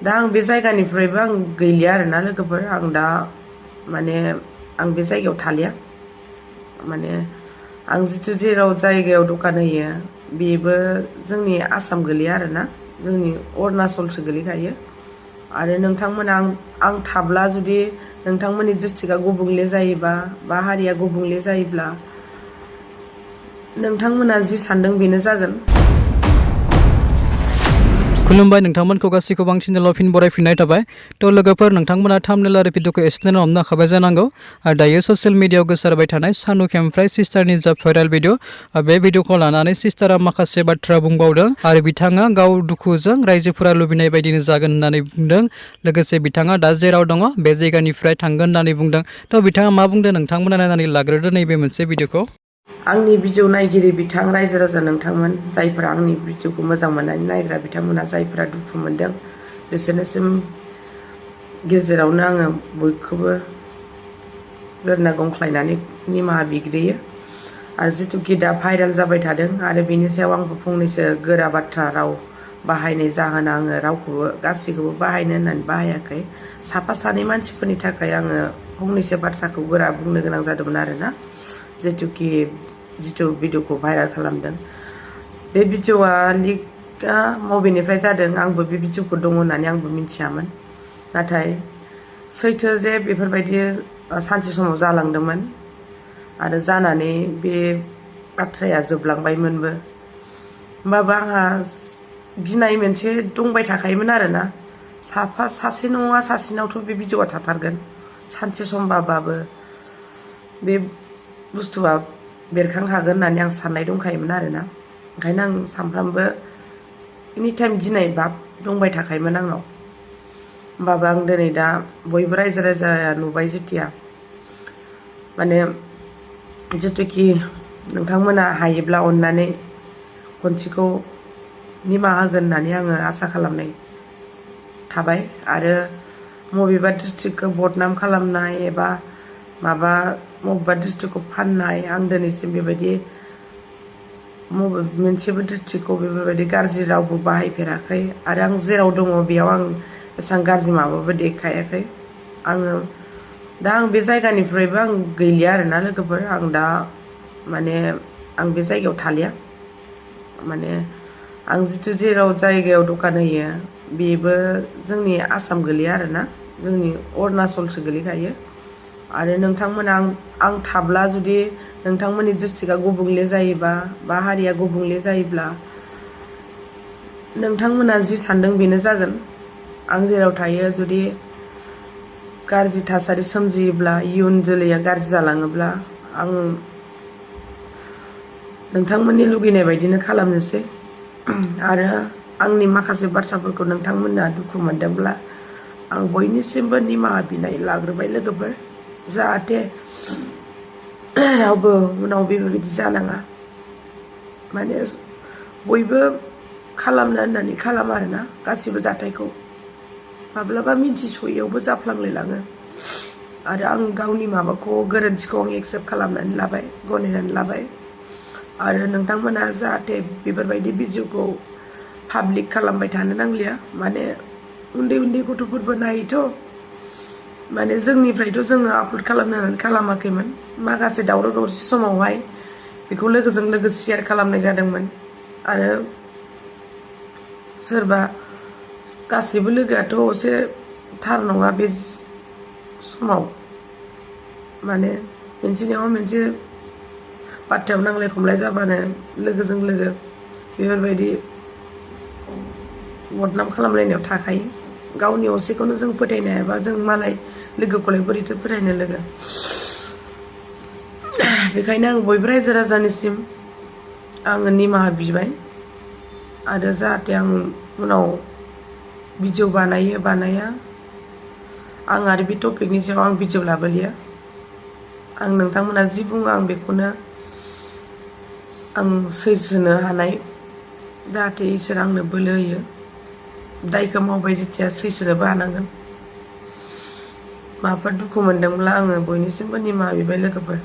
दा आं बे जायगानिफ्रायबो आं गैलिया आरोना लोगोफोर आं दा माने आं बे जायगायाव थालिया माने आं जितु जेराव जायगायाव दखान होयो बेबो जोंनि आसाम गोलैया आरोना जोंनि अरुणाचलसो गोलैखायो आरो नोंथांमोना आं थाब्ला जुदि नोंथांमोननि डिस्ट्रिक्टआ गुबुंले जायोबा बा हारिया गुबुंले जायोब्ला नोंथांमोना जि सानदों बेनो जागोन। खुलुमबाय नोंथांमोनखौ गासैखौबो आं चेनेलाव फिन बरायफिननाय थाबाय। थ' लोगोफोर नोंथांमोना थाम्बनेल आरो भिडिअखौ एक्सप्लेन हमनो हाखाबाय जानांगौ आरो दायो ससियेल मिडियायाव गोसारबाय थानाय सानु खेमफ्राइ सिस्टारनि जा भाइरेल भिडिअ बे भिडिअखौ लानानै सिस्टारा माखासे बाथ्रा बुंबावदों आरो बिथाङा गाव दुखुजों रायजोफोरा लुबैनाय बायदिनो जागोन होननानै बुंदों। लोगोसे बिथाङा दा जेराव दङ बे जायगानिफ्राय थांगोन होननानै बुंदों। थ' बिथाङा मा बुंदों नोंथांमोना नायनानै लाग्रोदो नैबे मोनसे भिडिअखौ। आंनि भिडिअ नायगिरि बिथां रायजो राजा नोंथांमोन जायफोरा आंनि भिडिअखौ मोजां मोननानै नायग्रा बिथांमोना जायफोरा दुखु मोनदों बिसोरनिसिम गेजेरावनो आङो बयखौबो गोरना गंख्लायनानै निमाहा बिग्रोयो आरो जिथुखि दा भाइरेल जाबाय थादों आरो बेनि सायाव आंबो फंनैसो गोरा बाथ्रा राव बाहायनाय जाहोना आङो रावखौबो गासैखौबो बाहायनो होननानै बाहायाखै साफा सानै मानसिफोरनि थाखाय आङो फंनैसो बाथ्राखौ गोरा बुंनो गोनां जादोंमोन आरोना जिथु भिडिअखौ भाइरेल खालामदों बे भिडिअआ लिकआ मबेनिफ्राय जादों आंबो बे भिडिअखौ दङ होननानै आंबो मिथियामोन नाथाय सैथो जे बेफोरबायदि सानसे समाव जालांदोंमोन आरो जानानै बे बाथ्राया जोबलांबायमोनबो होमबाबो आंहा गिनाय मोनसे दंबाय थाखायोमोन आरोना सासे नङा सासेनावथ' बे भिडिअआ थाथारगोन सानसे समबाबो बे बुस्थुआ बेरखांखागोन होननानै आं साननाय दंखायोमोन आरोना ओंखायनो आं सानफ्रामबो एनिटाइम गिनाय भाब दंबाय थाखायोमोन आंनाव होमबाबो आं दिनै दा बयबो रायजो राजाया नुबाय जेथिया माने जिथुखि नोंथांमोना हायोब्ला अननानै खनसेखौ निमाहा होगोन होननानै आङो आसा खालामनाय थाबाय आरो बबेबा डिस्ट्रिक्टखौ बदनाम खालामनाय एबा बबेबा डिस्ट्रिक्टखौ फाननाय आं दिनैसिम बेबायदि मोनसेबो डिस्ट्रिक्टखौ बेफोरबायदि गाज्रि रावबो बाहायफेराखै आरो आं जेराव दङ बेयाव आं एसेबां गाज्रि माबाबो देखायाखै दा आं बे जायगानिफ्रायबो आं गैलिया आरोना लोगोफोर आं दा माने आं बे जायगायाव थालिया माने आं जितु जेराव जायगायाव दखान होयो बेबो जोंनि आसाम गोलैया आरोना जोंनि अरुणाचलसो गोलैखायो आरो नोंथांमोना आं थाब्ला जुदि नोंथांमोननि डिस्ट्रिक्टआ गुबुंले जायोबा बा हारिया गुबुंले जायोब्ला नोंथांमोना जि सानदों बेनो जागोन। आं जेराव थायो जुदि गाज्रि थासारि सोमजियोब्ला इयुन जोलैया गाज्रि जालाङोब्ला आङो नोंथांमोननि लुगैनाय बायदिनो खालामनोसै आरो आंनि माखासे बाथ्राफोरखौ नोंथांमोना दुखु मोनदोंब्ला आं बयनिसिमबो निमाहा बिनाय लाग्रोबाय लोगोफोर जाहाथे रावबो उनाव बेबायदि जानाङा माने बयबो खालामनो होननानै खालामा आरोना गासिबो जाथायखौ माब्लाबा मिथिस'यैयावबो जाफ्लांलायलाङो आरो आं गावनि गोरोन्थिखौ आं एक्सेप्ट खालामनानै लाबाय गनायनानै लाबाय आरो नोंथांमोना जाहाथे बेफोरबायदि भिडिअखौ पाब्लिक खालामबाय थानो नांलिया माने उन्दै उन्दै गथ'फोरबो नायोथ' माने जोंनिफ्रायथ' जोङो आपल'ड खालामनो होननानै खालामाखैमोन माखासे दावराव दावसि समावहाय बेखौ लोगोजों लोगो शेयार खालामनाय जादोंमोन आरो सोरबा गासैबो लोगोआथ' असे थार नङा बे समाव माने मोनसे नङा मोनसे बाथ्रायाव नांलाय खमलाय जाबानो लोगोजों लोगो बेफोरबायदि बदनाम खालामलायनायाव थाखायो गावनि असेखौनो जों फोथायनो हायाबा जों मालाय लोगोखौलाय बोरैथो फोथायनो लोगो बेखायनो आं बयबो रायजो राजानिसिम आङो निमाहा बिबाय आरो जाहाथे आं उनाव भिडिअ बानाया आं आरो बे टपिकनि सायाव आं भिडिअ लाबोलिया आं नोंथांमोना जि बुङो आं बेखौनो आं सैज्यनो हानाय जाहाथे इसोर आंनो बोलो होयो दायखौ मावबाय जेथिया सैज्यनोबो हानांगोन माबाफोर दुखु मोनदोंब्ला आङो बयनिसिमबो निमाहा बिबाय लोगोफोर।